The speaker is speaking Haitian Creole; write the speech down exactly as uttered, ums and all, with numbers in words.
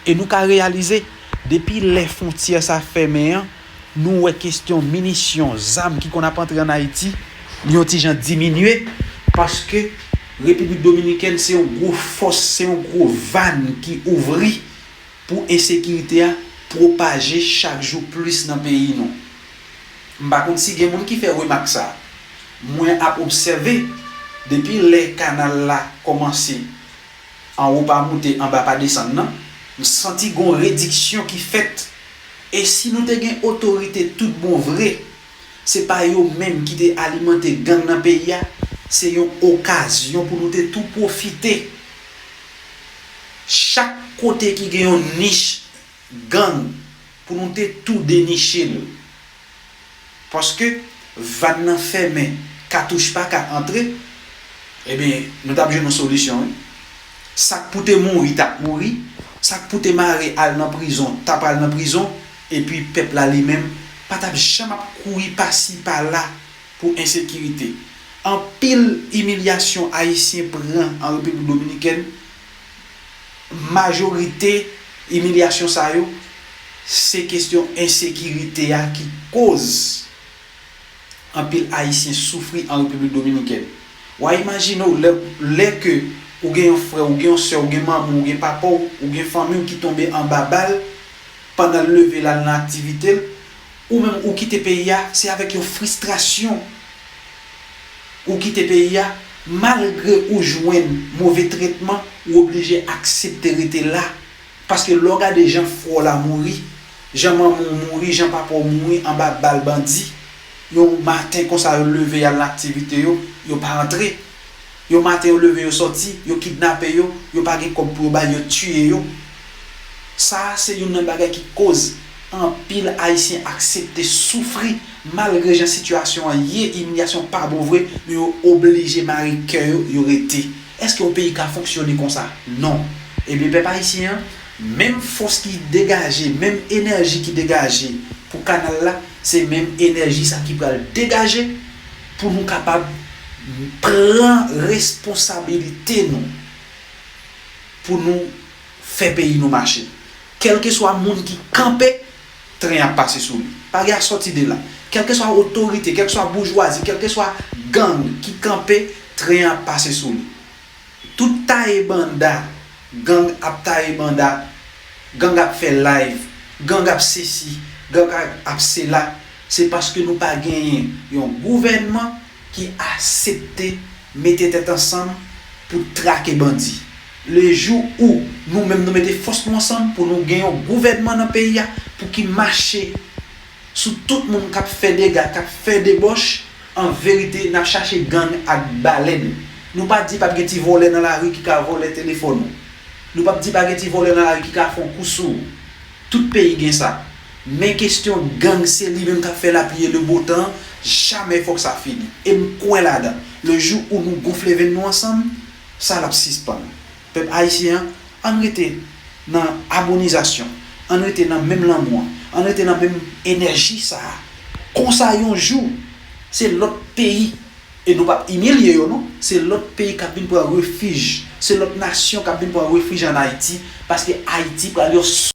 E nou ka reyalize, depi lè fwontyè sa fèmen an, nou wè kesyon minisyon, zam ki konn ap antre ann Ayiti, li yon ti jan diminye, paske Repiblik Dominikèn se yon gwo fòs, se yon gwo vàn ki ouvri pou ensekirite a pwopaje chak jou plis nan peyi nou. M pa konn si gen moun ki fè remak sa a. Mwen ap obsève, depi lè kanal la kòmanse anwo pa moute, anba pa desann nan, m santi gon rediksyon ki fèt. E si nou te gen otorite tout bon vre, se pa yo menm ki te alimante gang nan peyi a, se yon okazyon pou nou te tou pwofite. Chak kote ki gen yon nich gang, pou nou te tou deniche l. Paske vàn nan fèmen, katouch pa ka antre, ebyen, nou t ap jwenn yon solisyon, wi. Sa k pou te mouri, t ap mouri. Sa k pou te mare al nan prizon, t ap al nan prizon. Epi pèp la li menm, pa t ap janm ap kouri pasi pala pou ensekirite. Anpil imilyasyon Ayisyen pran an Repiblik Dominikèn, majorite imilyasyon sa yo, se kesyon ensekirite a ki koz anpil Ayisyen soufri an Repiblik Dominikèn. W a imajine w lè, lè ke ou gen yon frè, ou gen yon sè, ou gen manman, ou gen papa w, ou gen fanmi w ki tonbe anba bal pandan l leve l al nan aktivite l, ou menm ou kite peyi a, se avèk yon fristrasyon ou kite peyi a, malgre ou jwenn move tretman, ou oblije aksepte rete la. Paske lè w gade jan frè w la mouri, jan manman w mouri, jan papa w mouri anba bal bandi, yon maten konsa yo leve y al nan aktivite yo, yo pa rantre. Yon maten yo leve yo sòti, yo kidnape yo, yo pa gen kòb pou yo bay, yo tiye yo. Sa a se youn nan bagay ki koz anpil Ayisyen aksepte soufri malgre jan sitiyasyon an ye, imilyasyon pa bon vre, men yo oblije mare kè yo, yo rete. Èske yon peyi ka fonksyone konsa? Non. Ebyen, pèp ayisyen an, menm fòs ki degaje, menm enèji ki degaje pou kanal la, se menm enèji sa ki pral degaje pou nou kapab pran responsabilite nou, pou nou fè peyi nou mache. Kèlkeswa moun ki kanpe, tren ap pase sou li. Pa gen a sòti de la. Kèlkeswa otorite, kèlkeswa boujwazi, kèlkeswa gang ki kanpe, tren ap pase sou li. Tout taye banda, gang ap taye banda, gang ap fè live, gang ap sesi, gang ap, ap sela, se paske nou pa genyen yon gouvènman ki aksepte mete tèt ansanm pou trake bandi. Le jou ou nou menm nou mete fòs nou ansanm pou nou gen yon gouvènman nan peyi a pou ki mache sou tout moun k ap fè dega, k ap fè debòch, an verite, n ap chache gang ak balèn. Nou pa di p ap gen ti vòlè nan lari ki ka vòlè telefòn ou. Nou p ap di pa gen ti vòlè nan lari ki ka fè yon kou sou ou. Tout peyi gen sa. Men kesyon gang, se li menm k ap fè lapli e le bo tan, jamè fòk sa fini. E m kwè ladan. Le jou ou nou gonfle venn nou ansanm, sa l ap sispann. Pèp ayisyen an, ann rete nan amonizasyon, ann rete nan menm lanmou an, ann rete nan menm enèji sa a. Konsa yon jou, se lòt peyi, e nou p ap imilye yo non, se lòt peyi k ap vin pran refij, se lòt nasyon k ap vin pran refij ann Ayiti, paske Ayiti pral yon